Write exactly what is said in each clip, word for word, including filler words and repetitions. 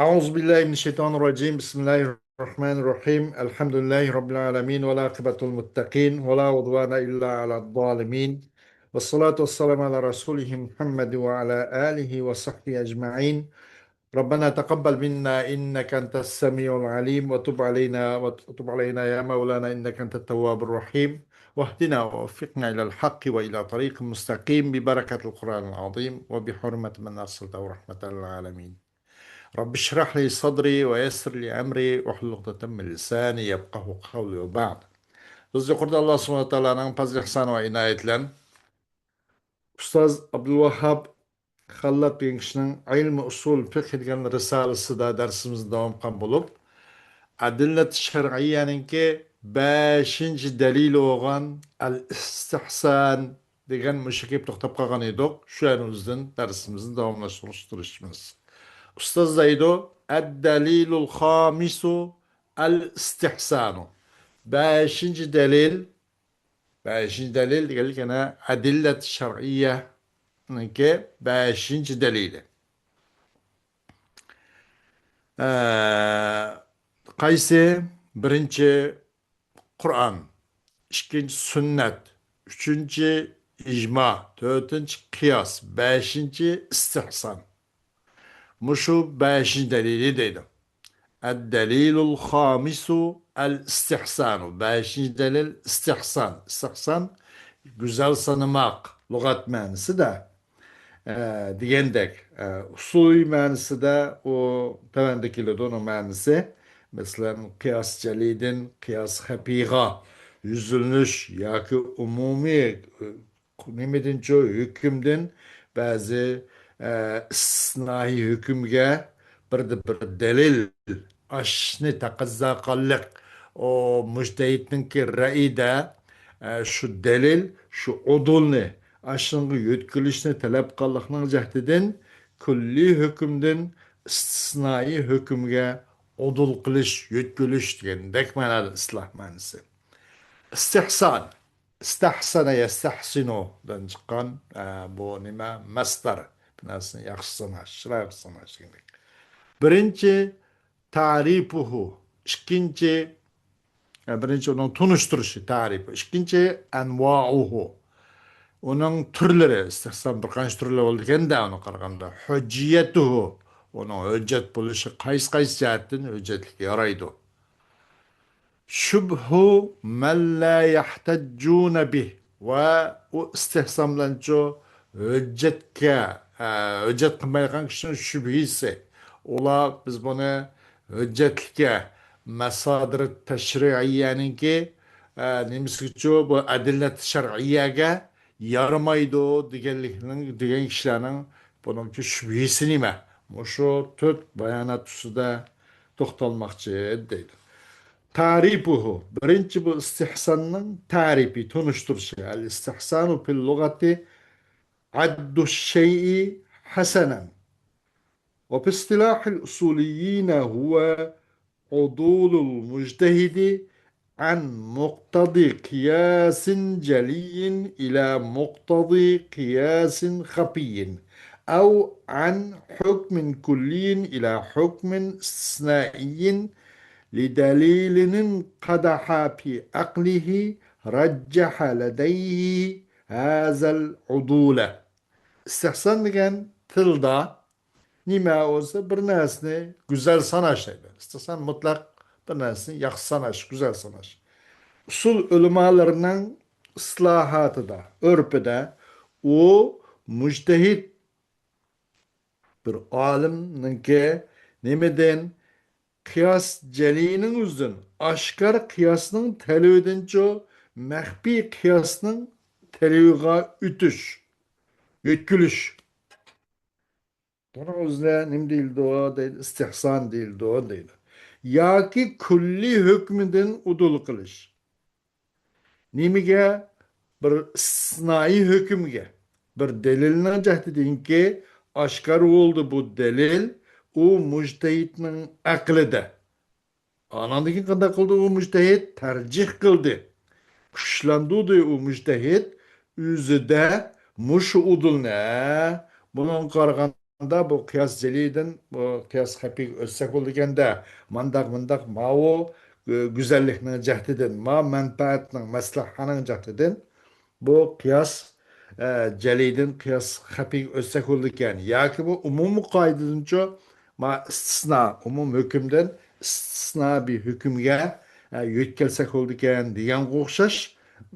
أعوذ بالله من الشيطان الرجيم. بسم الله الرحمن الرحيم. الحمد لله رب العالمين، والعاقبة للمتقين، ولا عدوان إلا على الظالمين، والصلاة والسلام على رسوله محمد وعلى آله وصحبه أجمعين. ربنا تقبل منا إنك أنت السميع العليم، وتب علينا، وتب علينا يا مولانا إنك أنت التواب الرحيم، واهدنا ووفقنا إلى الحق وإلى طريق مستقيم ببركة القرآن العظيم وبحرمة من أرسلته رحمة للعالمين. رب اشرح لي صدري ويسر لي أمري واحلل عقدة من لساني يفقهوا قولي وبعد. بىز يۇقىرىدا ئاللا سۇبھانەھۇ ۋە تائالانىڭ پەزلى ئېھسانى ۋە ئىنايىتى بىلەن ئۇستاز ئابدۇلۋاھاب خاللات دېگەن كىشىنىڭ ئىلمى ئۇسۇل فىقھ دېگەن رىسالىسىدا دەرسىمىزنى داۋام قىلغان بولۇپ، ئەدىللەت شەرئىيەنىڭكى بەشىنچى دەلىلى بولغان ئەل ئىستىھسان دېگەن مۇشۇ گەپ توختاپ قالغان ئىدۇق. شۇ يەرنىڭ ئۆزىدىن دەرسىمىزنى داۋاملاشتۇرۇشقا تىرىشىمىز. ئۇستاز دەيدۇ، ئەددەلىلۇل خامىسۇ ئەل ئىستىھسانۇ. بەشىنچى دەلىل، بەشىنچى دەلىل دېگەنلىك يەنە ئەدىللەت شەرئىيەنىڭكى بەشىنچى دەلىلى. ئە، قايسى؟ بىرىنچى قۇرئان، ئىككىنچى سۈننەت، ئۈچىنچى ئىجما، تۆتىنچى قىياس، بەشىنچى ئىستىھسان. مۇشۇ بەشىنچى دەلىلى دەيدۇ. ئەددەلىلۇل خامىسۇ ئەل ئىستىھسانۇ. بەشىنچى دەلىل ئىستىھسان. ئىستىھسان گۈزەل سانىماق، لۇغەت مەنىسىدە. ئە، دېگەندەك، ئە، ئۇسۇلىي مەنىسىدە ئۇ تۆۋەندە كېلىدۇ، ئۇنىڭ مەنىسى. مەسىلەن، قىياس جەلىدىن قىياس خەپىيغا يۈزلىنىش ياكى ئومۇمىي، ئە، نېمىدىنچۇ، ھۆكۈمدىن بەزى، ئە، ئىستىسنائىي ھۆكۈمگە بىردە بىر دەلىل ئاشنى تەقەززا قىلغانلىق، ئۇ مۇجتەھىدنىڭكى رەئىدە، ئە، شۇ دەلىل، شۇ ئۇدۇلنى ئاشۇنىڭغا يۆتكىلىشنى تەلەپ قىلغانلىقنىڭ جەھىتىدىن كۈللىي ھۆكۈمدىن ئىستىسنائىي ھۆكۈمگە ئۇدۇل قىلىش، يۆتكىلىش دېگەندەك مەنادا ئىستىلاھ مەنىسى. ئىستىھسان، ئىستەھسەنە يەستەھسىنۇدىن چىققان، ئە، بۇ نېمە؟ مەسدەر. بىر نەرسىنى ياخشى ساناش، چىرايلىق ساناش دېگەندەك. بىرىنچى، تەرىپۇھۇ. ئىككىنچى، ئە، بىرىنچى ئۇنىڭ تونۇشتۇرۇشى، تەرىپى. ئىككىنچى، ئەنۋائۇھۇ. ئۇنىڭ تۈرلىرى، ئىستىھسان بىر قانچە تۈرلەر بولىدىكەن-دە ئۇنى قارىغاندا. ھۆججىيەتۇھۇ. ئۇنىڭ ھۆججەت بولۇشى قايسى، قايسى جەھەتتىن ھۆججەتلىككە يارايدۇ. شۇبھۇ مەن لا يەھتەججۇنە بىھ. ۋە ئۇ ئىستىھسان بىلەنچۇ ھۆججەتكە، ئە، ھۆججەت قىلمايدىغان كىشىنىڭ شۈبھىسى. ئۇلار بىز بۇنى ھۆججەتلىككە، مەسادىر تەشرىئىيەنىڭكى، ئە، نېمىسىگىچۇ، بۇ ئەدىللەت شەرئىيەگە يارىمايدۇ دېگەنلىكنىڭ، دېگەن كىشىلەرنىڭ بۇنىڭكى شۈبھىسى نېمە؟ مۇشۇ تۆت بايانات ئۈستىدە توختالماقچى دەيدۇ. تەرىپۇھۇ، بىرىنچى بۇ ئىستىھساننىڭ تەرىپى، تونۇشتۇرۇشى. ئەل ئىستىھسانۇ فىل لۇغەتى ئەددۇ شەيئى ھەسەنەن. وفي اصطلاح الأصوليين هو عدول المجتهد عن مقتضي قياس جلي إلى مقتضي قياس خفي، أو عن حكم كلي إلى حكم استثنائي لدليل انقدح في عقله رجح لديه هذا العدول. ئىستىھسان دېگەن تىلدا نېمە بولسا، بىر نەرسىنى گۈزەل ساناش دەيدۇ. ئىستىھسان مۇتلەق بىر نەرسىنى ياخشى ساناش، گۈزەل ساناش. ئۇسۇل ئۆلىمالىرىنىڭ ئىسلاھاتىدا، ئۆرپىدە ئۇ مۇجتەھىد بىر ئالىمنىڭكى نېمىدىن؟ قىياس جەلىنىڭ ئۆزىدىن، ئاشكارا قىياسنىڭ تەلىيىدىنچۇ مەخپىي قىياسنىڭ تەلىيىغا ئۆتۈش، يۆتكىلىش. بۇنىڭ ئۆزىنى نېمە دېيىلىدۇ دەيدۇ؟ ئىستىھسان دېيىلىدۇ دەيدۇ. ياكى كۈللىي ھۆكمىدىن ئۇدۇل قىلىش. نېمىگە؟ بىر ئىستىسنائىي ھۆكۈمگە. بىر دەلىلنىڭ جەھىتىدىنكى ئاشكارا بولدى بۇ دەلىل، ئۇ مۇجتەھىدنىڭ ئەقلىدە. ئاناندىن كېيىن قانداق قىلدى ئۇ مۇجتەھىد؟ تەرجىھ قىلدى. كۈچلەندۈردى ئۇ مۇجتەھىد ئۆزىدە مۇشۇ ئۇدۇلنى، بۇنىڭغا قارىغاندا قارىغاندا، بۇ قىياس جەلىدىن بۇ قىياس خەپىيگە ئۆتسەك بولىدىكەندە، مانداق، مۇنداق، ماۋۇ، ئە، گۈزەللىكنىڭ جەھىتىدىن، ما مەنپەئەتنىڭ، مەسلىھەنىڭ جەھىتىدىن بۇ قىياس، ئە، جەلىدىن قىياس خەپىيگە ئۆتسەك بولىدىكەن. ياكى بۇ ئومۇمىي قائىدىدىنچۇ، ما ئىستىسنا، ئومۇم ھۆكۈمدىن ئىستىسنا بىر ھۆكۈمگە، ئە، يۆتكەلسەك بولىدىكەن دېگەنگە ئوخشاش،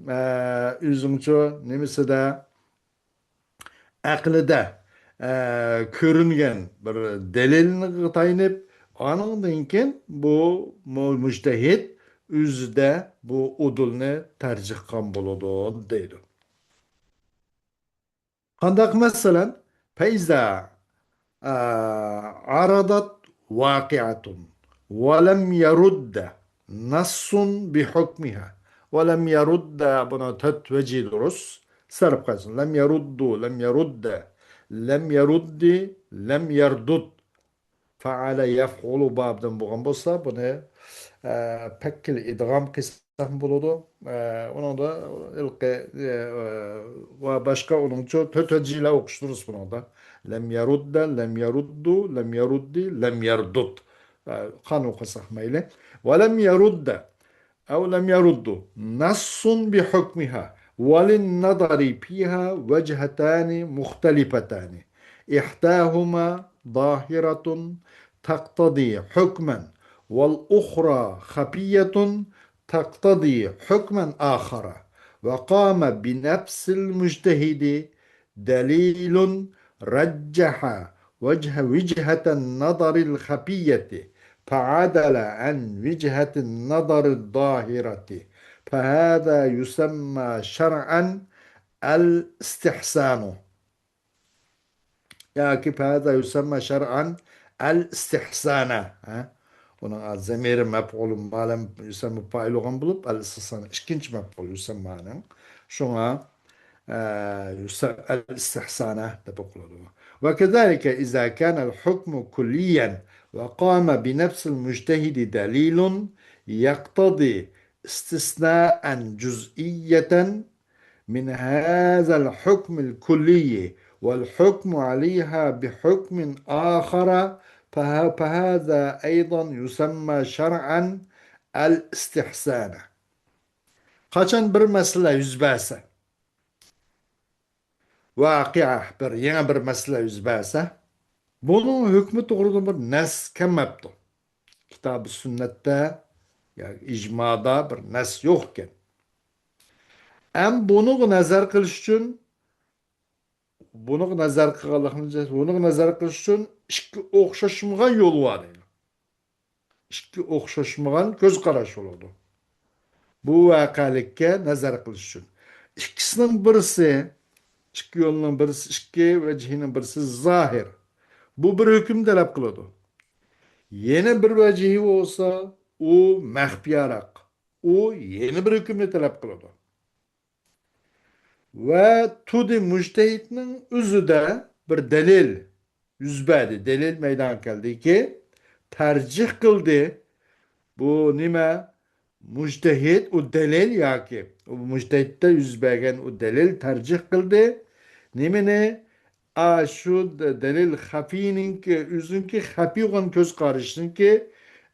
ئە، ئۆزىڭچۇ نېمىسىدە، ئەقلىدە، ئە، كۆرۈنگەن بىر دەلىلگە تايىنىپ، ئانىڭدىن كېيىن بۇ مۇ-، مۇجتەھىد ئۆزىدە بۇ ئۇدۇلنى تەرجىھ قىلغان بولىدۇ، دەيدۇ. قانداق مەسىلەن، فإذا، ئە، عرضت واقعة ولم يرد نص بحكمها. ولم يرد، بۇنىڭ تۆت ۋەجىھى دۇرۇس. سەرپ قىلسۇن. لم يرد، لم يرد، لم يرد، لم يردد. فعل يفعل بابىدىن بولغان بولسا، بۇنى، ئە، پەككىل ئىدغام قىلساقمۇ بولىدۇ. ئە، ئۇنىڭدا ھېلىقى، ئە، ۋە باشقا ئۇنىڭچۇ تۆت ۋەجىھلەر ئوقۇش دۇرۇس بۇنىڭدا. لم يرد، لم يرد، لم يرد، لم يردد. ئە، قانۇن قىلساق مەيلى. ولم يرد أو لم يرد نص بحكمها، وللنظر فيها وجهتان مختلفتان، إحداهما ظاهرة تقتضي حكما، والأخرى خفية تقتضي حكما آخر، وقام بنفس المجتهد دليل رجح وجه، وجهة النظر الخفية فعدل عن وجهة النظر الظاهرة، فهذا يسمى شرعا الاستحسان. ياكى فهذا يسمى شرعا الاستحسان. ھە؟ ئۇنىڭ زەمىرى مەپئۇلى مالەم يۇسەممە پائىل بولغان بولۇپ، ئەل ئىستىھسان ئىككىنچى مەپئۇل يۇسەممانىڭ. شۇڭا، ئە، يۇسە-، ئەل ئىستىھسانە دەپ ئوقۇلىدۇ. وكذلك إذا كان الحكم كليا وقام بنفس المجتهد دليل يقتضي استثناء جزئية من هذا الحكم الكلي والحكم عليها بحكم آخر، فه-، فهذا أيضا يسمى شرعا الاستحسان. قاچان بىر مەسىلە يۈز بەرسە، ۋەقىئە، بىر يېڭى بىر مەسىلە يۈز بەرسە، بۇنىڭ ھۆكمى توغرىدا بىر نەس كەلمەپتۇ. كىتابى سۈننەتتە ياكى ئىجمادا بىر نەس يوق ئىكەن. ئەم بۇنىڭغا نەزەر قىلىش ئۈچۈن، بۇنىڭغا نەزەر قىلغانلىقىمىز، بۇنىڭغا نەزەر قىلىش ئۈچۈن ئىككى ئوخشاشمىغان يول بار دەيدۇ. ئىككى ئوخشاشمىغان كۆز قاراش بولىدۇ. بۇ ۋەقەلىككە نەزەر قىلىش ئۈچۈن. ئىككىسىنىڭ بىرسى، ئىككى يولنىڭ بىرسى، ئىككى ۋەجھىنىڭ بىرسى زاھىر. بۇ بىر ھۆكۈم تەلەپ قىلىدۇ. يەنە بىر ۋەجھى بولسا، ئۇ مەخپىيراق. ئۇ يەنە بىر ھۆكۈمنى تەلەپ قىلىدۇ. ۋە تۇدى مۇجتەھىدنىڭ ئۆزىدە بىر دەلىل يۈز بەردى، دەلىل مەيدانغا كەلدىكى، تەرجىھ قىلدى. بۇ نېمە؟ مۇجتەھىد، ئۇ دەلىل ياكى ئۇ مۇجتەھىدتە يۈز بەرگەن ئۇ دەلىل تەرجىھ قىلدى. نېمىنى؟ ئا، شۇ د-، دەلىل خەپىينىڭكى، ئۆزىنىڭكى خەپىي بولغان كۆز قارىشىنىڭكى،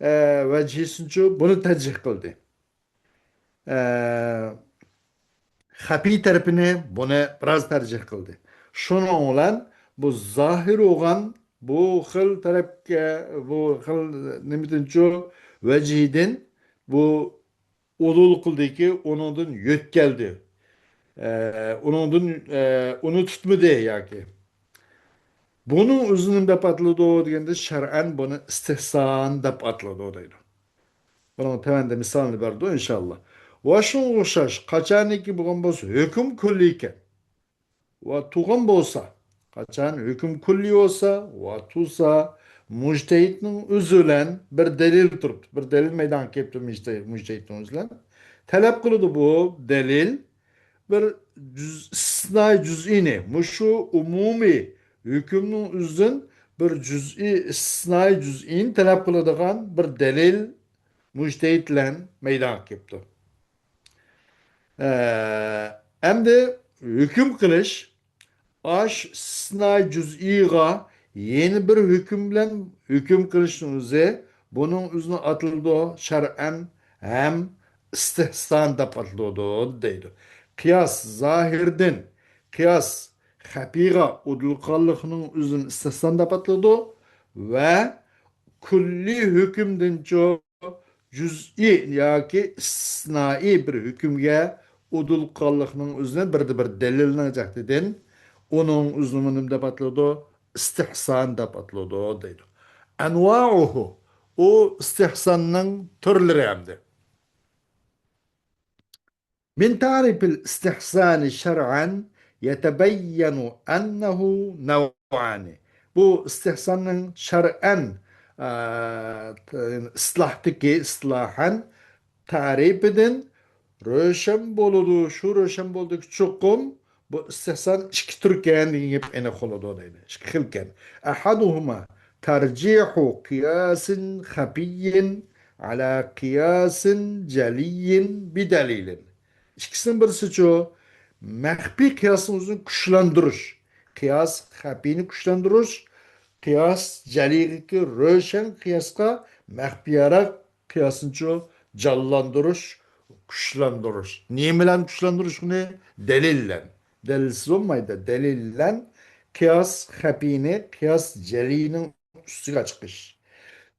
ئە، ۋەجھىسىنچۇ بۇنى تەرجىھ قىلدى. ئە، خەپىي تەرىپىنى بۇنى بىراز تەرجىھ قىلدى. شۇنىڭ بىلەن بۇ زاھىر بولغان بۇ خىل تەرەپكە، بۇ خىل نېمىدىنچۇ ۋەجھىدىن بۇ ئۇدۇل قىلدىكى، ئۇنىڭدىن يۆتكەلدى. ئە، ئۇنىڭدىن، ئە، ئۇنى تۇتمىدى ياكى. بۇنىڭ ئۆزىنى نېمە دەپ ئاتىلىدۇ دېگەندە، شەرئەن بۇنى ئىستىھسان دەپ ئاتىلىدۇ دەيدۇ. بۇنىڭ تۆۋەندە مىسالىنى بەردۇق، ئىنشاللا. ۋە شۇڭا ئوخشاش، قاچانكى بولغان بولسا، ھۆكۈم كۈللىي ئىكەن. ۋە تۇغان بولسا، قاچان ھۆكۈم كۈللىي بولسا، ۋە تۇسا، مۇجتەھىدنىڭ ئۆزى بىلەن بىر دەلىل تۇرۇپتۇ. بىر دەلىل مەيدانغا كېلىپتۇ مۇجتەھىد-، مۇجتەھىدنىڭ ئۆزى بىلەن. تەلەپ قىلىدۇ بۇ دەلىل. بىر جۈز-، ئىستىسناي جۈزئىنى، مۇشۇ ئومۇمىي ھۆكۈمنىڭ ئۆزىدىن بىر جۈزئىي، ئىستىسناي جۈزئىنى تەلەپ قىلىدىغان بىر دەلىل مۇجتەھىد بىلەن مەيدانغا كېلىپتۇ. ئە، ئەمدى ھۆكۈم قىلىش ئاش ئىستىسناي جۈزئىيغا يەنە بىر ھۆكۈم بىلەن ھۆكۈم قىلىشنىڭ ئۆزى، بۇنىڭ ئۆزىنى ئاتىلىدۇ شەرئەن ھەم ئىستىھسان دەپ ئاتىلىدۇ دەيدۇ. قىياس زاھىردىن، قىياس خەپىيغا ئۇدۇلقانلىقنىڭ ئۆزىنى ئىستىھسان دەپ ئاتىلىدۇ ۋە كۈللىي ھۆكۈمدىنچۇ جۈزئىي ياكى ئىستىسنائىي بىر ھۆكۈمگە ئۇدۇلقانلىقنىڭ ئۆزىنى بىردە بىر دەلىلنىڭ جەھىتىدىن ئۇنىڭ ئۆزىنى نېمە دەپ ئاتىلىدۇ؟ ئىستىھسان دەپ ئاتىلىدۇ دەيدۇ. ئەنۋائۇھۇ، ئۇ ئىستىھساننىڭ تۈرلىرى ئەمدى. من تعريف الاستحسان شرعا يتبين أنه نوعان. بۇ ئىستىھساننىڭ شەرئەن، ئە، ئىسلاھتىكى، ئىسلاھەن تەرىپىدىن روشەن بولىدۇ. شۇ روشەن بولىدۇكى چوقۇم بۇ ئىستىھسان ئىككى تۈركەن دېگەن گەپ ئېنىق بولىدۇ دەيدۇ. ئىككى خىلكەن. أحدهما ترجيح قياس خفي على قياس جلي بدليل. ئىككىسىنىڭ بىرسىچۇ، مەخپىي قىياسنىڭ ئۆزىنى كۈچلەندۈرۈش. قىياس خەپىينى كۈچلەندۈرۈش، قىياس جەلىيدىكى روشەن قىياسقا مەخپىيرەك قىياسنىچۇ جانلاندۇرۇش، كۈچلەندۈرۈش. نېمە بىلەن كۈچلەندۈرۈش ئۇنى؟ دەلىل بىلەن. دەلىلسىز بولمايدۇ. دەلىل بىلەن قىياس خەپىينى قىياس جەلىينىڭ ئۈستىگە چىقىش.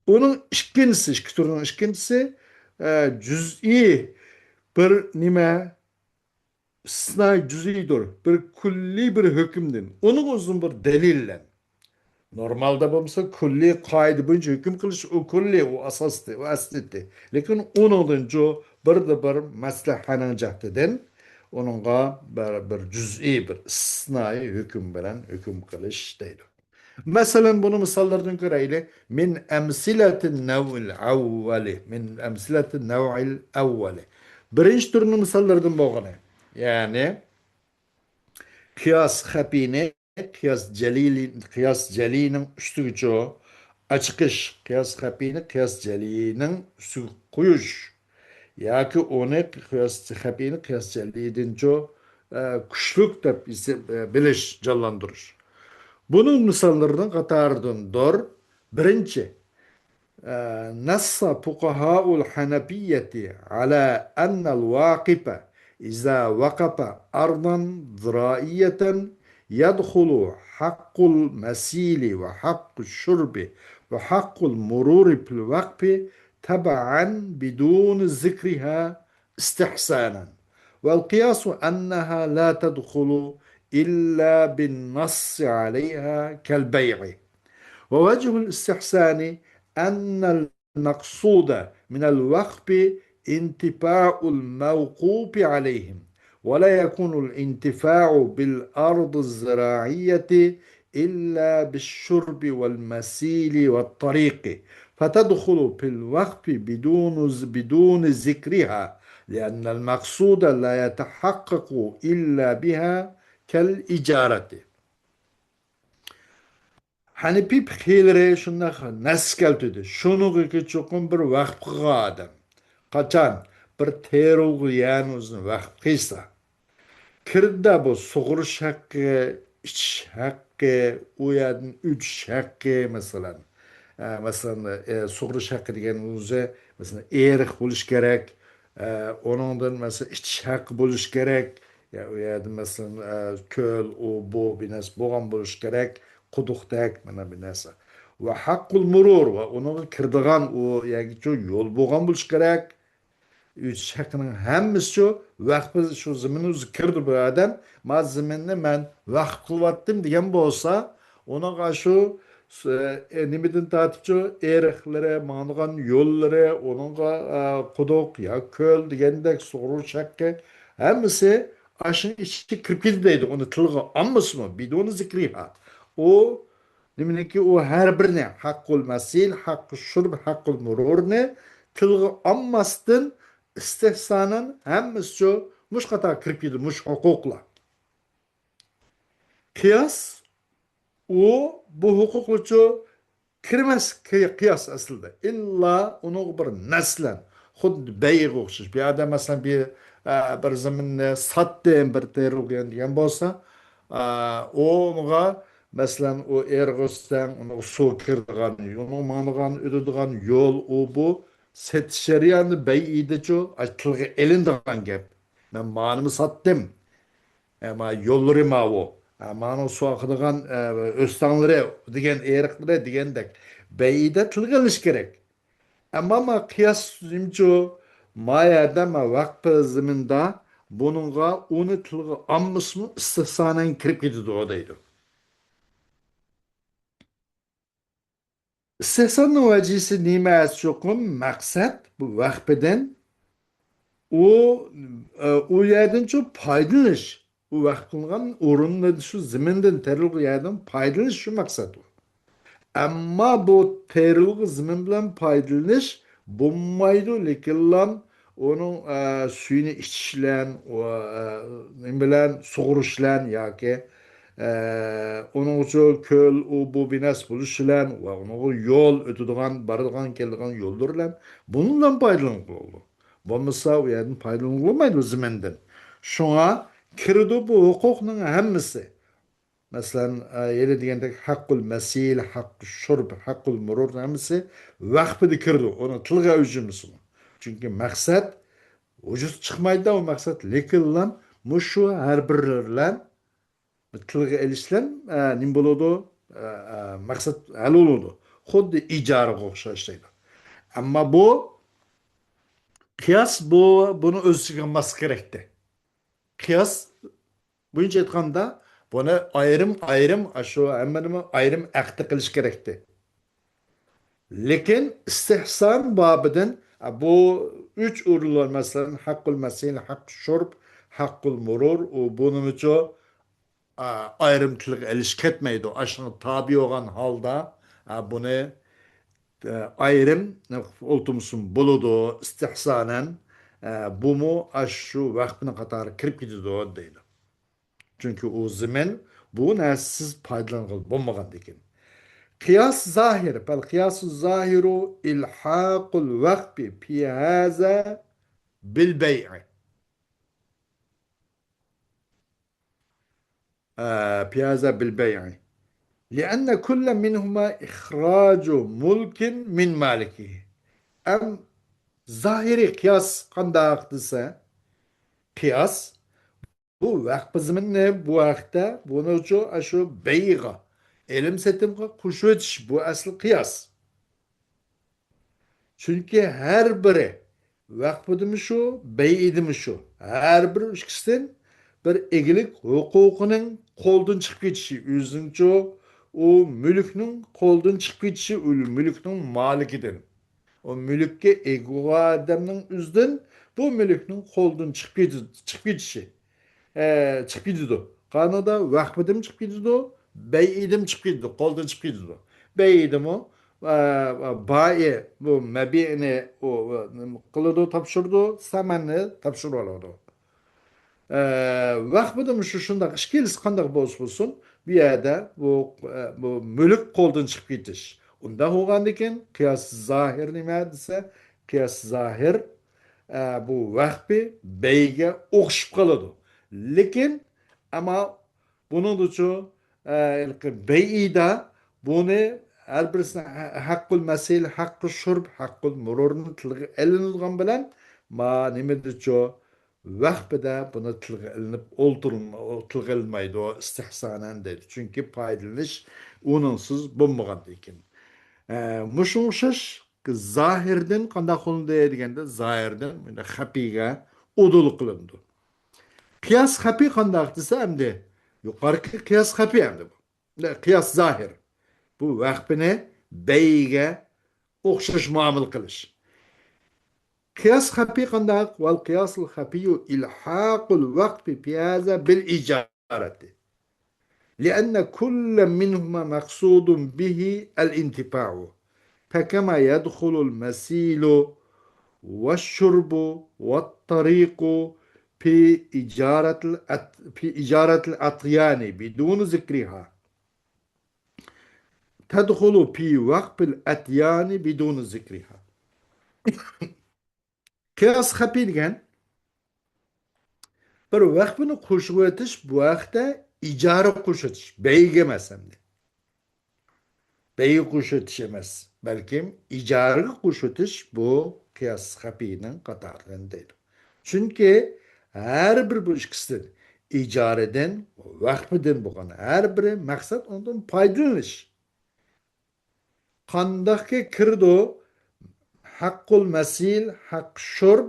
ئۇنىڭ ئىككىنچىسى، ئىككى تۈرنىڭ ئىككىنچىسى، ئە، جۈزئىي بىر نېمە، ئىستىسنا جۈزئىيدۇر، بىر كۈللىي بىر ھۆكۈمدىن. ئۇنىڭ ئۆزىنى بىر دەلىل بىلەن. نورمالدا بولمىسا كۈللىي قائىدە بويىچە ھۆكۈم قىلىش، ئۇ كۈللىي، ئۇ ئاساسىي، ئۇ ئەسلىتى. لېكىن ئۇنىڭدىنچۇ بىردە بىر مەسلىھەنىڭ جەھىتىدىن ئۇنىڭغا بىر، بىر جۈزئىي، بىر ئىستىسنائىي ھۆكۈم بىلەن ھۆكۈم قىلىش دەيدۇ. مەسىلەن، بۇنى مىساللاردىن كۆرەيلى. من أمثلة النوع الأول. من أمثلة النوع الأول. بىرىنچى تۈرنىڭ مىساللىرىدىن بولغىنى. يەنى، قىياس خەپىينى قىياس جەلىلى، قىياس جەلىينىڭ ئۈستىگىچۇ ئاچىقىش، قىياس خەپىينى قىياس جەلىينىڭ ئۈستىگە قويۇش ياكى ئۇنى قىياس خەپىينى قىياس جەلىيدىنچۇ، ئە، كۈچلۈك دەپ ھېساب، ئە، بىلىش، جانلاندۇرۇش. بۇنىڭ مىساللىرىنىڭ قاتارىدىندۇر. بىرىنچى، نص فقهاء الحنفية على أن الواقف إذا وقف أرضا زراعية يدخل حق المسيل وحق الشرب وحق المرور في الوقف تبعا بدون ذكرها استحسانا، والقياس أنها لا تدخل إلا بالنص عليها كالبيع. ووجه الاستحسان أن المقصود من الوقف انتفاع الموقوف عليهم، ولا يكون الانتفاع بالأرض الزراعية إلا بالشرب والمسيل والطريق، فتدخل في الوقف بدون، بدون ذكرها، لأن المقصود لا يتحقق إلا بها كالإجارة. ھەنىپىي پىقھىيلىرى شۇنداق نەس كەلتۈردى. شۇنىڭغىكى چوقۇم بىر ۋەقىپ قىلغان ئادەم. قاچان بىر تېرىلغۇ يەرنى ئۆزىنى ۋەقىپ قىلسا، كىردە بۇ سۇغۇرۇش ھەققى، ئىچىش ھەققى، ئۇ يەردىن ئۆتۈش ھەققى، مەسىلەن. ئە، مەسىلەن، ئە، سۇغۇرۇش ھەققى دېگەن ئۆزى، مەسىلەن، ئېرىق بولۇش كېرەك. ئە، ئۇنىڭدىن، مەسىلەن، ئىچىش ھەققى بولۇش كېرەك. يا، ئۇ يەردە، مەسىلەن، ئە، كۆل، ئۇ، بۇ، بىر نەرسە بولغان بولۇش كېرەك. قۇدۇقتەك، مانا بىر نەرسە. ۋە ھەققۇل مۇرۇر، ۋە ئۇنىڭغا كىرىدىغان ئۇ يەرگىچۇ يول بولغان بولۇش كېرەك. ئۆتۈش ھەققىنىڭ ھەممىسىچۇ ۋەقپى شۇ زېمىن ئۆزى كىردى بۇ ئادەم. ما زېمىننى مەن ۋەقىپ قىلىۋەتتىم دېگەن بولسا، ئۇنىڭغا شۇ، ئە، نېمىدىن تارتىپچۇ، ئېرىقلىرى، ماڭىدىغان يوللىرى، ئۇنىڭغا، ئە، قۇدۇق يا كۆل دېگەندەك سۇغۇرۇش ھەققى، ھەممىسى ئاشۇنىڭ ئىچىگە كىرىپ كېتىدۇ دەيدۇ. ئۇنى تىلغا ئالمىسىمۇ، بىدۇنى زىكرىھا. ئۇ نېمىنىڭكى ئۇ ھەر بىرىنى، ھەققۇل مەسىل، ھەققۇ شۇرب، ھەققۇل مۇرۇرنى تىلغا ئالماستىن ئىستىھسانەن ھەممىسىچۇ مۇشۇ قاتارغا كىرىپ كېتىدۇ، مۇشۇ ھوقۇقلار. قىياس، ئۇ، بۇ ھوقۇقلارچۇ كىرمەس، قىي-، قىياس ئەسلىدە. ئىللا ئۇنىڭغا بىر نەسلەن، خۇددى بەيئىگە ئوخشاش. بىر ئادەم، مەسىلەن، بىر، ئە، بىر زېمىننى ساتتىم، بىر تېرىلغۇ يەرنى دېگەن بولسا، ئە، ئۇنىڭغا مەسىلەن، ئۇ ئېرىق ئۆستەڭ، ئۇنىڭ سۇ كىرىدىغان، ئۇنىڭ ماڭىدىغان، ئۆتىدىغان يول، ئۇ بۇ سېتىش جەريانىدا بەيئىدىچۇ تىلغا ئېلىنىدىغان گەپ. مەن مانىمۇ ساتتىم. ئە، ما يوللىرى ماۋۇ. ئە، مانىڭ سۇ ئاقىدىغان، ئە، ئۆستەڭلىرى دېگەن، ئېرىقلىرى دېگەندەك. بەيئىدە تىلغا ئېلىش كېرەك. ئەمما ما قىياس نېمىچۇ؟ ما يەردە ما ۋەقپى زېمىندا بۇنىڭغا ئۇنى تىلغا ئالمىسىمۇ ئىستىھسانەن كىرىپ كېتىدۇ دەيدۇ. ئىستىھساننىڭ ۋەجىسى نېمە؟ چوقۇم مەقسەت بۇ ۋەقپىدىن ئۇ، ئۇ يەردىنچۇ پايدىلىنىش. ئۇ ۋەقىپ قىلىنغان ئورۇندىن، شۇ زېمىندىن، تېرىلغان يەردىن پايدىلىنىش شۇ مەقسەت ئۇ. ئەمما بۇ تېرىلغان زېمىن بىلەن پايدىلىنىش بولمايدۇ، لېكىنلا ئۇنىڭ، ئە، سۈيىنى ئىچىش بىلەن، ئۇ، ئە، نېمە بىلەن، سۇغۇرۇش بىلەن ياكى، ئە، ئۇنىڭ ئۈچۈن كۆل، ئۇ، بۇ بىنەس بولۇش بىلەن ۋە ئۇنىڭغا يول ئۆتىدىغان، بارىدىغان، كېلىدىغان يوللار بىلەن بۇنىڭ بىلەن پايدىلانغىلى بولىدۇ. بولمىسا ئۇ يەردىن پايدىلانغىلى بولمايدۇ زېمىندىن. شۇڭا كىرىدۇ بۇ ھوقۇقنىڭ ھەممىسى. مەسىلەن، ئە، يەنە دېگەندەك، ھەققۇل مەسىل، ھەققۇ شۇرب، ھەققۇل مۇرۇر ھەممىسى ۋەقپىدە كىرىدۇ، ئۇنى تىلغا ئەۋجىمىسىمۇ. چۈنكى مەقسەت ۋۇجۇدقا چىقمايدۇ، ئۇ مەقسەت لېكىنلا مۇشۇ ھەر بىرلەر بىلەن تىلغا ئېلىش بىلەن، ئە، نېمە بولىدۇ؟ ئە، ئە، مەقسەت ھەل بولىدۇ. خۇددى ئىجارىغا ئوخشاش دەيدۇ. ئەمما بۇ قىياس بۇ، بۇنى ئۆز ئىچىگە ئالماسلىق كېرەكتى. قىياس بويىچە ئېيتقاندا، بۇنى ئايرىم-ئايرىم، ئاشۇ ھەممىنىمۇ ئايرىم ئەقدى قىلىش كېرەكتى. لېكىن ئىستىھسان بابىدىن، ئە، بۇ ئۈچ ئورۇنلار، مەسىلەن، ھەققۇل مەسىل، ھەققۇ شۇرب، ھەققۇل مۇرۇر، ئۇ بۇنىمۇچۇ، ئا، ئايرىم تىلغا ئېلىش كەتمەيدۇ. ئاشۇنىڭغا تابىي بولغان ھالدا، ئا، بۇنى، ئا، ئايرىم ئولتۇرمىسىمۇ بولىدۇ، ئىستىھسانەن، ئا، بۇمۇ ئاشۇ ۋەقپىنىڭ قاتارىغا كىرىپ كېتىدۇ دەيدۇ. چۈنكى ئۇ زېمىن بۇ نەرسىسىز پايدىلانغىلى بولمىغاندىكىن. قىياس زاھىر، فەل قىياسۇ زاھىرۇ ئىلھاقۇل ۋەقپى پى ھازا بىل بەيئى. ئە، پى ھازا بىل بەيئى. لىئەننە كۇللە مىنھۇما ئىخراجۇ مۇلكىن مىن مالىكىھى. ئەم زاھىرىي قىياس قانداق دېسە، قىياس بۇ ۋەقپى زېمىننى بۇ ھەقتە بۇنىچۇ ئاشۇ بەيئىگە، ئېلىم سېتىمغا قوشۇۋېتىش، بۇ ئەسلى قىياس. چۈنكى ھەر بىرى ۋەقپىدىمۇ شۇ، بەيئىدىمۇ شۇ. ھەر بىر ئىككىسىدىن بىر ئىگىلىك ھوقۇقىنىڭ قولدىن چىقىپ كېتىشى، ئۆزىنىڭچۇ ئۇ مۈلۈكنىڭ قولدىن چىقىپ كېتىشى، ئۇ مۈلۈكنىڭ مالىكىدىن. ئۇ مۈلۈككە ئىگە بولغان ئادەمنىڭ ئۆزىدىن بۇ مۈلۈكنىڭ قولدىن چىقىپ كېتىدۇ، چىقىپ كېتىشى. ئە، چىقىپ كېتىدۇ. قانۇندا ۋەقپىدىن چىقىپ كېتىدۇ، بەيئىدىن چىقىپ كېتىدۇ، قولدىن چىقىپ كېتىدۇ. بەيئىدىمۇ، ئە، بائى بۇ مەبىئنى ئۇ، ئۇ، نېمە قىلىدۇ، تاپشۇرىدۇ، سەمەننى تاپشۇرۇۋالىدۇ. ئە، ۋەقپىدىمۇ شۇ شۇنداق، ئىككىلىسى قانداق بولسا بولسۇن، بۇ يەردە بۇ، ئە، بۇ مۈلۈك قولدىن چىقىپ كېتىش. ئۇنداق بولغاندىكىن قىياس زاھىر نېمە دېسە، قىياس زاھىر، ئە، بۇ ۋەقپى بەيگە ئوخشىشىپ قالىدۇ. لېكىن، ئەمما بۇنىڭدىچۇ، ئە، ھېلىقى بەيئىدا بۇنى ھەر بىرسىنى ھە-، ھەققۇل مەسىل، ھەققۇ شۇرب، ھەققۇل مۇرۇرنى تىلغا ئېلىنىدىغان بىلەن، ما نېمىدىچۇ، ۋەقپىدە بۇنى تىلغا ئېلىنىپ ئولتۇرۇلما-، تىلغا ئېلىنمايدۇ، ئىستىھسانەن دەيدۇ. چۈنكى پايدىلىنىش ئۇنىڭسىز بولمىغاندىكىن. ئە، مۇشۇ ئوخشاش زاھىردىن قانداق قىلىنىدۇ دېگەندە، زاھىردىن مۇنداق خەپىيگە ئۇدۇل قىلىنىدۇ. قىياس خەپىي قانداق دېسە، ئەمدى يۇقىرىقى قىياس خەپىي ئەمدى بۇ. قىياس زاھىر. بۇ ۋەقپىنى بەيگە ئوخشاش مۇئامىلە قىلىش. قىياس خەپىي قانداق؟ ۋەل قىياسۇل خەپىيۇ ئىلھاقۇل ۋەقپى پى ھازا بىل ئىجارەتى. لىئەننە كۇللە مىنھۇما مەقسۇدۇن بىھى ئەل ئىنتىفائۇ. فكما يدخل المسيل والشرب والطريق في إجارة الأت-، في إجارة الأطيان بدون ذكرها، تدخل في وقف الأطيان بدون ذكرها. قىياس خەپىي دېگەن بىر ۋەقپىنى قوشۇۋېتىش، بۇ ھەقتە ئىجارە قوشۇۋېتىش، بەيگە ئەمەس ئەمدى. بەيگە قوشۇۋېتىش ئەمەس، بەلكىم ئىجارىگە قوشۇۋېتىش بۇ قىياس خەپىينىڭ قاتارىدىن دەيدۇ. چۈنكى ھەر بىر بۇ ئىككىسىدىن، ئىجارىدىن، ۋەقپىدىن بولغان ھەر بىرى مەقسەت ئۇنىڭدىن پايدىلىنىش. قانداقكى كىرىدۇ؟ ھەققۇل مەسىل، ھەققۇ شۇرب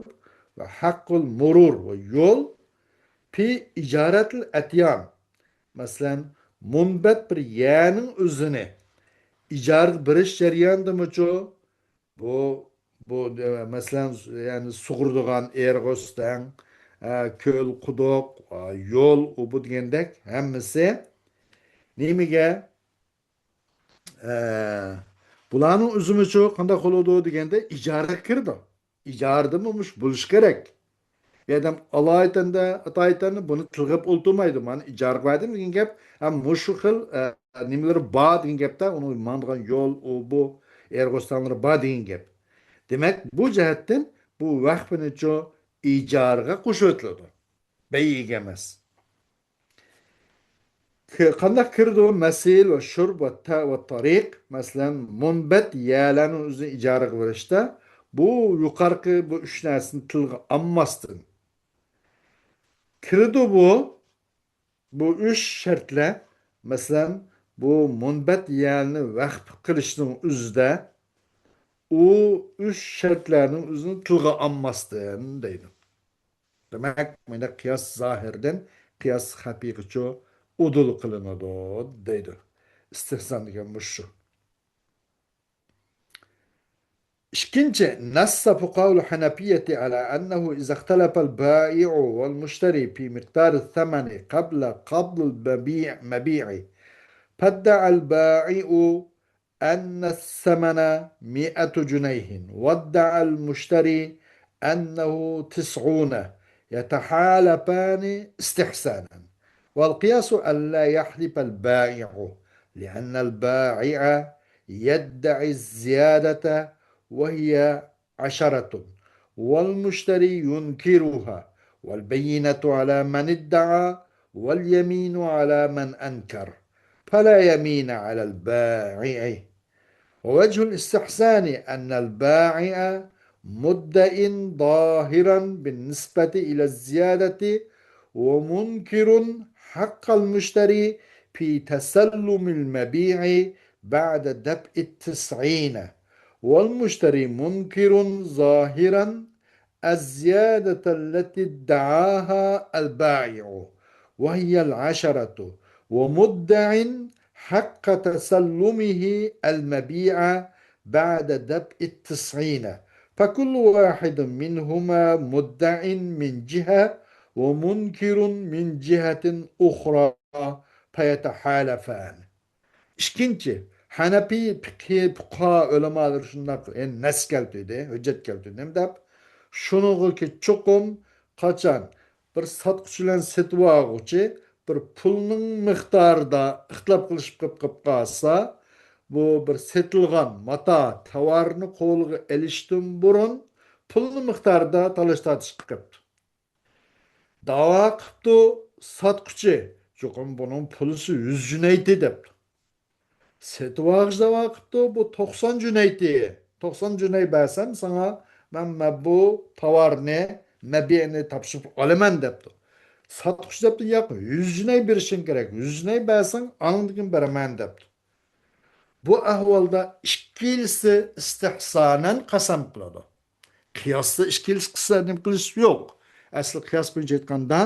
ۋە ھەققۇل مۇرۇر ۋە يول پى ئىجارەتىل ئەتيان. مەسىلەن، مۇنبەت بىر يەرنىڭ ئۆزىنى ئىجارىگە بېرىش جەريانىدىمۇچۇ؟ بۇ، بۇ، مەسىلەن، يەنى سۇغۇرىدىغان ئېرىغا ئۆستەڭ، ئە، كۆل، قۇدۇق، ئە، يول، ئۇ بۇ دېگەندەك ھەممىسى نېمىگە؟ ئە، بۇلارنىڭ ئۆزىمىچۇ قانداق بولىدۇ دېگەندە، ئىجارىگە كىرىدۇ. ئىجارىدىمۇ مۇشۇ بولۇشى كېرەك. بۇ ئادەم ئالايىتەندە، ئاتايىتەندە بۇنى تىلغا ئېلىپ ئولتۇرمايدۇ. مانا ئىجارىگە بەردىم دېگەن گەپ، ھەم مۇشۇ خىل، ئە، نېمىلىرى بار دېگەن گەپتە، ئۇنىڭ ماڭىدىغان يول، ئۇ، بۇ، ئېرىغا ئۆستەڭلىرى بار دېگەن گەپ. دېمەك، بۇ جەھەتتىن بۇ ۋەقپىنىچۇ ئىجارىگە قوشۇۋېتىلىدۇ. بەيگە ئەمەس. ك-، قانداق كىرىدۇ؟ مەسىل ۋە شۇرب ۋە تە-، ۋە تارىق. مەسىلەن، مۇنبەت يەرلەرنىڭ ئۆزىنى ئىجارىگە بېرىشتە بۇ يۇقىرىقى بۇ ئۈچ نەرسىنى تىلغا ئالماستىن كىرىدۇ بۇ، بۇ ئۈچ شەرتلەر. مەسىلەن، بۇ مۇنبەت يەرنى ۋەقىپ قىلىشنىڭ ئۆزىدە ئۇ ئۈچ شەرتلەرنىڭ ئۆزىنى تىلغا ئالماستىن دەيدۇ. دېمەك، مۇنداق قىياس زاھىردىن قىياس خەپىيغىچۇ ئۇدۇل قىلىنىدۇ دەيدۇ. ئىستىھسان دېگەن مۇشۇ. ئىككىنچى، نەسسە فۇقاھاءۇل ھەنەفىييەتى ئەلا ئەننەھۇ ئىزا ئىختەلەفەل بائىئۇ ۋەل مۇشتەرى فى مىقدارىس سەمەنى قەبلە قەبزىل مەبىئ-، مەبىئى فەددەئەل بائىئۇ أن الثمن مائة جنيه وادعى المشتري أنه تسعون يتحالفان استحسانا. والقياس ألا يحلف البائع لأن البائع يدعي الزيادة وهي عشرة والمشتري ينكرها والبينة على من ادعى واليمين على من أنكر فلا يمين على البائع. ووجه الاستحسان أن البائع مدع ظاهرا بالنسبة إلى الزيادة ومنكر حق المشتري في تسلم المبيع بعد دفع التسعين والمشتري منكر ظاهرا الزيادة التي ادعاها البائع وهي العشرة ومدع حق تسلمه المبيع بعد دفع التسعين فكل واحد منهما مدع من جهة ومنكر من جهة أخرى فيتحالفان. ئىككىنچى، ھەنەپىي پىقھىي پۇقاھا ئۆلىمالىرى شۇنداق، يەنى نەس كەلتۈردى، ھۆججەت كەلتۈردى. نېمە دەپ؟ شۇنىڭغىكى چوقۇم قاچان بىر ساتقۇچى بىلەن سېتىۋالغۇچى بىر پۇلنىڭ مىقدارىدا ئىختىلاپ قىلىشىپ قېلىپ قېلىپ قالسا، بۇ بىر سېتىلغان ماتا، تاۋارنى قولىغا ئېلىشتىن بۇرۇن پۇلنىڭ مىقدارىدا تالاش تارتىش قىلىپتۇ. داۋا قىپتۇ ساتقۇچى، چوقۇم بۇنىڭ پۇلىسى يۈز جۈنەيتى دەپتۇ. سېتىۋالغۇچى داۋا قىپتۇ، بۇ توقسان جۈنەيتى. توقسان جۈنەي بەرسەم ساڭا، مەن، مەن بۇ تاۋارنى، مەبىئنى تاپشۇرۇپ ئالىمەن دەپتۇ. ساتقۇچى دەپتۇ، ياق، يۈز جۈنەي بېرىشىڭ كېرەك. يۈز جۈنەي بەرسەڭ، ئاندىن كېيىن بېرىمەن دەپتۇ. بۇ ئەھۋالدا ئىككىلىسى ئىستىھسانەن قەسەم قىلىدۇ. قىياستا ئىككىلىسى قىسا نېمە قىلىش يوق. ئەسلى قىياس بويىچە ئېيتقاندا،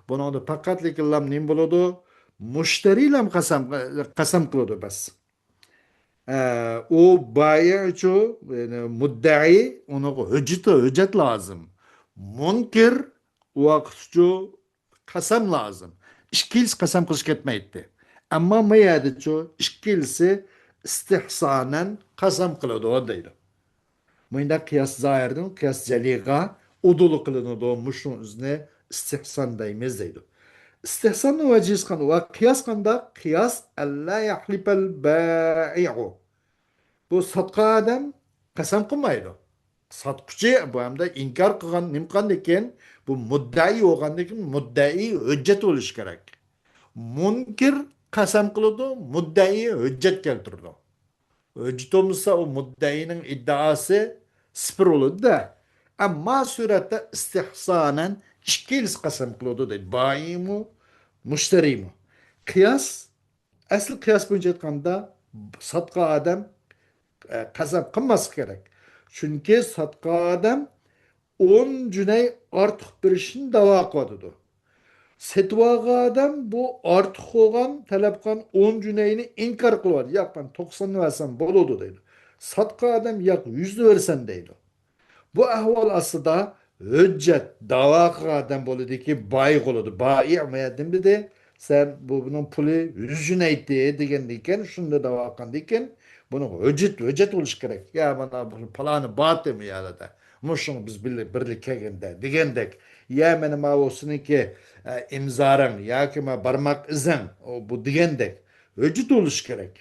بۇنىڭدا پەقەتلىكىنلام نېمە بولىدۇ؟ مۇشتەرىلام قەسەم، قەسەم قىلىدۇ بەس. ئە، ئۇ بايىئچۇ، يەنى مۇددەئى، ئۇنىڭغا ھۆججىتى، ھۆججەت لازىم. مۇنكىر، ئۇ ۋاقىتچۇ قەسەم لازىم. ئىككىلىسى قەسەم قىلىش كەتمەيتتى. ئەمما ما يەردىچۇ ئىككىلىسى ئىستىھسانەن قەسەم قىلىدۇ دەيدۇ. مۇنداق قىياس زاھىردىن قىياس جەلىغا ئۇدۇل قىلىنىدۇ. مۇشۇنىڭ ئۆزىنى ئىستىھسان دەيمىز دەيدۇ. ئىستىھساننىڭ ۋەجىھىسى قانداق؟ ۋە قىياس قانداق؟ قىياس ئەللا يەھلىپەل بائىئۇ. بۇ ساتقان ئادەم قەسەم قىلمايدۇ. ساتقۇچى بۇ ھەمدە ئىنكار قىلغان، نېمە قىلغاندىكىن، بۇ مۇددەئى بولغاندىكىن، مۇددەئى ھۆججەت بولۇشى كېرەك. مۇنكىر قەسەم قىلىدۇ، مۇددەئى ھۆججەت كەلتۈرىدۇ. ھۆججەت بولمىسا، ئۇ مۇددەئىنىڭ ئىددىئاسى سىپىر بولىدۇ-دە. ئەمما سۈرەتتە ئىستىھسانەن ئىككىلىسى قەسەم قىلىدۇ دەيدۇ. بائىمۇ، مۇشتەرىمۇ. قىياس، ئەسلى قىياس بويىچە ئېيتقاندا، ساتقان ئادەم، ئە، قەسەم قىلماسلىقى كېرەك. چۈنكى ساتقان ئادەم ئون جۈنەي ئارتۇق بېرىشنى داۋا قىلىۋاتىدۇ. سېتىۋالغان ئادەم بۇ ئارتۇق بولغان، تەلەپ قىلغان ئون جۈنەينى ئىنكار قىلىۋاتىدۇ. ياق، مەن توقساننى بەرسەم بولىدۇ دەيدۇ. ساتقان ئادەم ياق، يۈزنى بەرسەم دەيدۇ. بۇ ئەھۋال ئاستىدا ھۆججەت داۋا قىلغان ئادەم بولىدۇكى، بائىغ بولىدۇ. بائىغ نېمە دېدى؟ سەن بۇ، بۇنىڭ پۇلى يۈز جۈنەيتى دېگەندىكىن، شۇنداق داۋا قىلغاندىكىن، بۇنىڭ ھۆججەت، ھۆججەت بولۇشى كېرەك. يا، مانا بۇ پالانى بارتى مۇ يەردە. مۇشۇڭ بىز بىللە، بىرلە كەلگەندە دېگەندەك. يا، مانا ماۋۇ سېنىڭكى، ئە، ئىمزارىڭ ياكى ما بارماق ئىزىڭ، ئۇ، بۇ دېگەندەك. ھۆججەت بولۇشى كېرەك.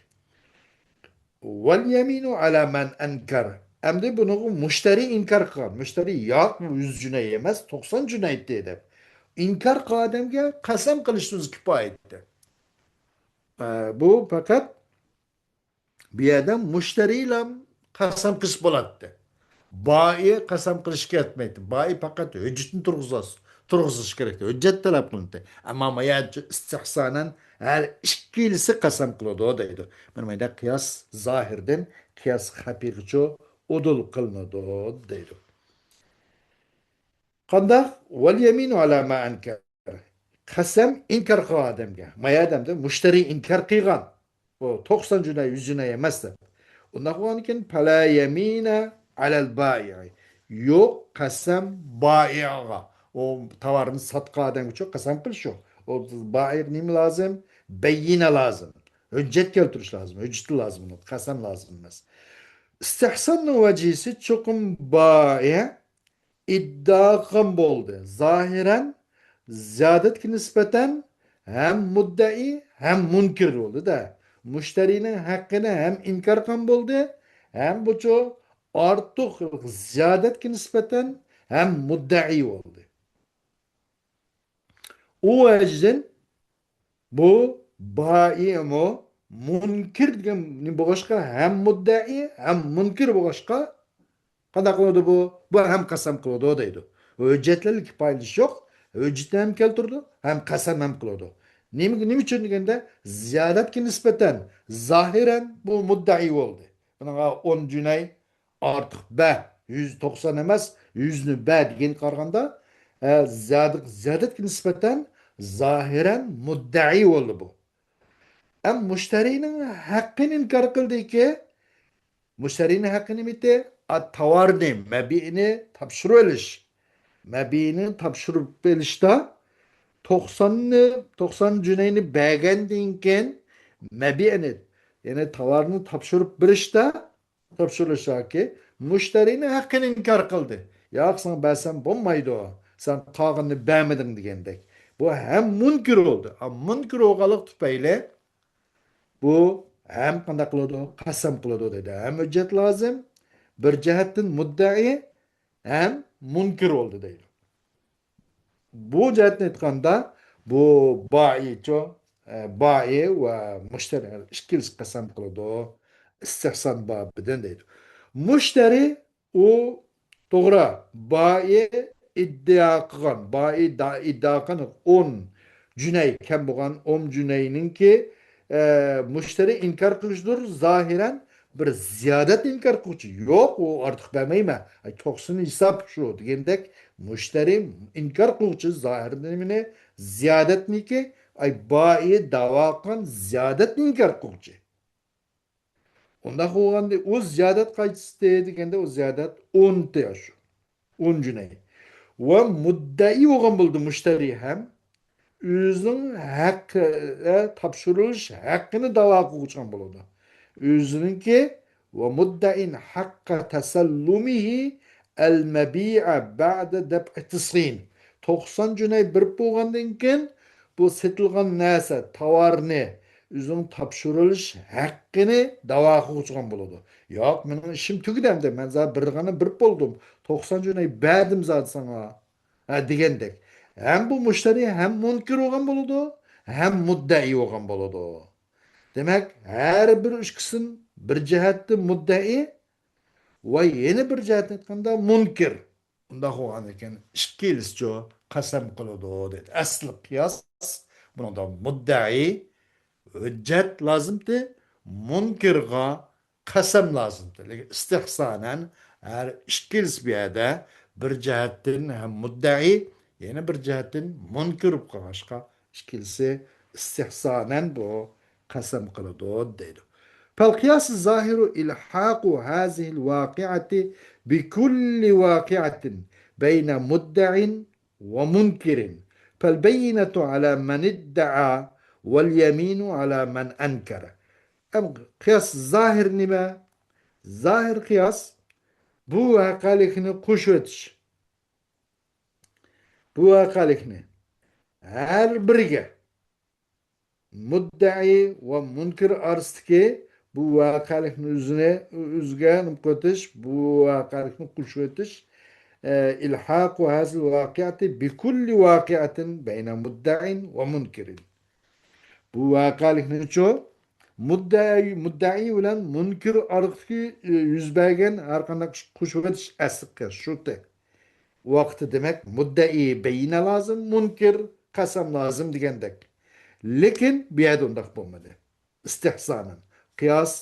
ۋەل يەمىنۇ ئەلا مەن ئەنكەر. ئەمدى بۇنىڭغا مۇشتەرى ئىنكار قىلغان. مۇشتەرى ياق، بۇ يۈز جۈنەي ئەمەس، توقسان جۈنەيتى دەپ ئىنكار قىلغان ئادەمگە قەسەم قىلىش ئۆزى كىپايە ئىدى. ئە، بۇ پەقەت بۇ يەردە مۇشتەرىلا قەسەم قىلىش بولاتتى. بائىغ قەسەم قىلىشقا كەتمەيتتى. بائىغ پەقەت ھۆججەتنى تۇرغۇزاس-، تۇرغۇزۇش كېرەكتى. ھۆججەت تەلەپ قىلىناتتى. ئەمما ما يەردە ئىستىھسانەن ھەر ئىككىلىسى قەسەم قىلىدۇ دەيدۇ. مانا بۇ يەردە قىياس زاھىردىن قىياس خەپىغىچە ئۇدۇل قىلىنىدۇ دەيدۇ. قانداق؟ ۋەل يەمىنۇ ئەلا ما ئەنكەر. قەسەم ئىنكار قىلغان ئادەمگە. ما يەردە مۇشتەرى ئىنكار قىلغان. ئۇ توقسان جۈنەي، يۈز جۈنەي ئەمەس دەپ. ئۇنداق بولغاندىكىن، پەلا يەمىنە ئەلەل بائىئ. يوق قەسەم بائىئغا. ئۇ تاۋارنى ساتقان ئادەمگە قەسەم قىلىش يوق. ئۇ بائىئغا نېمە لازىم؟ بەييىنە لازىم. ھۆججەت كەلتۈرۈش لازىم. ھۆججىتى لازىم ئۇنىڭ. قەسەم لازىم ئەمەس. ئىستىھساننىڭ ۋەجىھىسى چوقۇم بائىئ ئىددىئا قىلغان بولدى. زاھىرەن زىيادەتكە نىسبەتەن ھەم مۇددەئى، ھەم مۇنكىر بولدى-دە. مۇشتەرىنىڭ ھەققىنى ھەم ئىنكار قىلغان بولدى، ھەم بۇچۇ ئارتۇق زىيادەتكە نىسبەتەن ھەم مۇددەئى بولدى. ئۇ ۋەجدىن بۇ بائىئمۇ مۇنكىر دېگەن بولغاچقا، ھەم مۇددەئى، ھەم مۇنكىر بولغاچقا، قانداق قىلىدۇ بۇ؟ بۇ ھەم قەسەم قىلىدۇ دەيدۇ. ھۆججەتلەرگە پايدىلىشى يوق. ھۆججەتنى ھەم كەلتۈرىدۇ، ھەم قەسەم ھەم قىلىدۇ. نېمىگە، نېمە ئۈچۈن دېگەندە، زىيادەتكە نىسبەتەن زاھىرەن بۇ مۇددەئى بولدى. بۇنىڭغا ئون جۈنەي ئارتۇق بە، يۈز توقسان ئەمەس، يۈزنى بە دېگەنگە قارىغاندا، ئە، زىيادە-، زىيادەتكە نىسبەتەن زاھىرەن مۇددەئى بولدى بۇ. ئەم مۇشتەرىنىڭ ھەققىنى ئىنكار قىلدىكى، مۇشتەرىنىڭ ھەققى نېمىتى؟ ئا، تاۋارنى، مەبىئنى تاپشۇرۇۋېلىش. مەبىئنى تاپشۇرۇپ بېرىشتا توقساننى، توقسان جۈنەينى بەرگەندىن كېيىن، مەبىئنى، يەنى تاۋارنى تاپشۇرۇپ بېرىشتا، تاپشۇرۇش ياكى مۇشتەرىنىڭ ھەققىنى ئىنكار قىلدى. ياق، ساڭا بەرسەم بولمايدۇ، سەن قالغىنىنى بەرمىدىڭ دېگەندەك. بۇ ھەم مۇنكىر بولدى. ئا، مۇنكىر بولغانلىق تۈپەيلى بۇ ھەم قانداق قىلىدۇ؟ قەسەم قىلىدۇ دەيدۇ. ھەم ھۆججەت لازىم، بىر جەھەتتىن مۇددەئى، ھەم مۇنكىر بولدى دەيدۇ. بۇ جەھەتتىن ئېيتقاندا، بۇ بائىچۇ، ئە، بائى ۋە مۇشتەرى ئىككىلىسى قەسەم قىلىدۇ. ئىستىھسان بابىدىن دەيدۇ. مۇشتەرى ئۇ، توغرا، بائى ئىددىئا قىلغان، بائى دا-، ئىددىئا قىلغان ئون جۈنەي كەم بولغان ئون جۈنەينىڭكى، ئە، مۇشتەرى ئىنكار قىلىشىدۇر، زاھىرەن بىر زىيادەت ئىنكار قىلغۇچى. يوق، ئۇ ئارتۇق بەرمەيمەن. ئاي، توقسىنى ھېساب شۇ دېگەندەك، مۇشتەرى ئىنكار قىلغۇچى زاھىرەن نېمىنى؟ زىيادەتنىكى، ئاي، بائى داۋا قىلغان زىيادەتنى ئىنكار قىلغۇچى. ئۇنداق بولغاندا، ئۇ زىيادەت قايسىسى دېگەندە، ئۇ زىيادەت ئون تى شۇ. ئون جۈنەي. ۋە مۇددەئى بولغان بولىدۇ، مۇشتەرى ھەم ئۆزىنىڭ ھەققى، ئە، تاپشۇرۇلۇش ھەققىنى داۋا قىلغۇچى بولىدۇ. ئۆزىنىڭكى ۋە مۇددەئىن ھەققە تەسەللۇمىھى ئەل مەبىئە بەئدە دەپئە تىسئىن. توقسان جۈنەي بېرىپ بولغاندىن كېيىن، بۇ سېتىلغان نەرسە، تاۋارنى، ئۆزىنىڭ تاپشۇرۇلۇش ھەققىنى داۋا قىلغۇچى بولىدۇ. ياق، مېنىڭ ئىشىم تۈگىدى ئەمدى، مەن زادى بىر دېگەننى بېرىپ بولدۇم، توقسان جۈنەي بەردىم زادى ساڭا، ھە، دېگەندەك. ھەم بۇ مۇشتەرى ھەم مۇنكىر بولغان بولىدۇ، ھەم مۇددەئى بولغان بولىدۇ. دېمەك، ھەر بىر ئىككىسىدىن بىر جەھەتتىن مۇددەئى ۋە يەنە بىر جەھەتتىن ئېيتقاندا مۇنكىر. ئۇنداق بولغاندىكىن ئىككىلىسىچۇ قەسەم قىلىدۇ دېدى. ئەسلى قىياس بۇنىڭدا مۇددەئى ھۆججەت لازىمتى، مۇنكىرغا قەسەم لازىمتى. لېكىن ئىستىھسانەن ھەر ئىككىلىسى بۇ يەردە بىر جەھەتتىن ھەم مۇددەئى، يەنە بىر جەھەتتىن مۇنكىر بولۇپ قالغاچقا، ئىككىلىسى ئىستىھسانەن بۇ قەسەم قىلىدۇ دەيدۇ. فالقياس الظاهر إلحاق هذه الواقعة بكل واقعة بين مدع ومنكر، فالبينة على من ادعى واليمين على من أنكر. ئەم قىياس زاھىر نېمە؟ زاھىر قىياس بۇ ۋەقەلىكنى قوشۇۋېتىش. بۇ ۋەقەلىكنى ھەر بىرىگە مۇددەئى ۋە مۇنكىر ئارىسىدىكى بۇ ۋەقەلىكنى ئۆزىنى، ئۆزىگە نېمە قىلىۋېتىش، بۇ ۋەقەلىكنى قوشۇۋېتىش، ئە، إلحاق هذه الواقعة بكل واقعة بين مدع ومنكر. بۇ ۋەقەلىكنىچۇ مۇددەئى، مۇددەئى بىلەن مۇنكىر ئارىلىقتىكى، ئە، يۈز بەرگەن ھەر قانداق ئىشقا قوشۇۋېتىش ئەسلى قىياس شۇ. ۋاقتى دېمەك، مۇددەئى بەينە لازىم، مۇنكىر قەسەم لازىم دېگەندەك. لېكىن بۇ يەردە ئۇنداق بولمىدى. ئىستىھسانەن. قىياس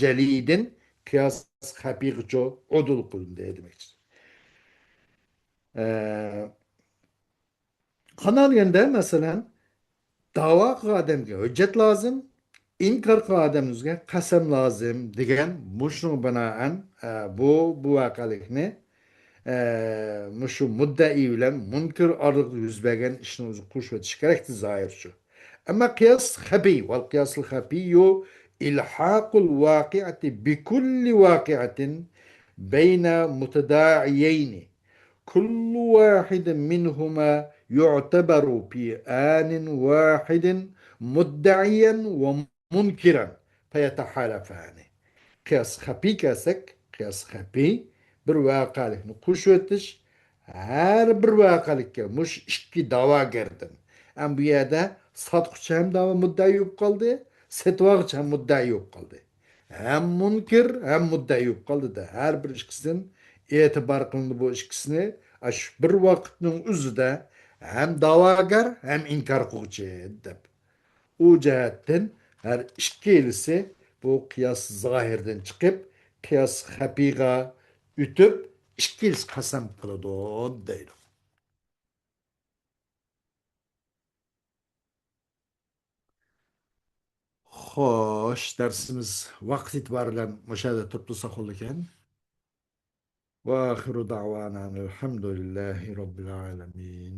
جەلىدىن قىياس خەپىيغىچە ئۇدۇل قىلىندى دېمەكچى. ئە، قانداق دېگەندە، مەسىلەن، داۋا قىلغان ئادەمگە ھۆججەت لازىم، ئىنكار قىلغان ئادەمگە قەسەم لازىم دېگەن مۇشۇنىڭغا بىنائەن، ئە، بۇ، بۇ ۋەقەلىكنى، ئە، مۇشۇ مۇددەئى بىلەن مۇنكىر ئارىلىقىدا يۈز بەرگەن ئىشنى ئۆزى قوشۇۋېتىش كېرەكتى زاھىرچۇ. ئەمما قىياس خەپىي، والقياس الخفي إلحاق الواقعة بكل واقعة بين متداعيين، كل واحد منهما يعتبر في آن واحد مدعيا ومنكرا فيتحالفان. قىياس خەپىي كەلسەك، قىياس خەپىي بىر ۋەقەلىكنى قوشۇۋېتىش، ھەر بىر ۋەقەلىككە مۇشۇ ئىككى داۋاگەردىن. ئەم بۇ يەردە ساتقۇچى ھەم داۋا مۇددەئى بولۇپ قالدى، سېتىۋالغۇچى ھەم مۇددەئى بولۇپ قالدى. ھەم مۇنكىر، ھەم مۇددەئى بولۇپ قالدى-دە. ھەر بىر ئىككىسىدىن ئېتىبار قىلىنىدۇ بۇ ئىككىسىنى ئاشۇ بىر ۋاقىتنىڭ ئۆزىدە ھەم داۋاگەر، ھەم ئىنكار قىلغۇچى دەپ. ئۇ جەھەتتىن ھەر ئىككىلىسى بۇ قىياس زاھىردىن چىقىپ، قىياس خەپىيغا ئۆتۈپ، ئىككىلىسى قەسەم قىلىدۇ دەيدۇ. خوش، دەرسىمىز ۋاقىت ئېتىبارى بىلەن مۇشۇ يەردە تۇرۇپ تۇرساق بولىدىكەن. وآخر دعوانا أن الحمد لله رب العالمين.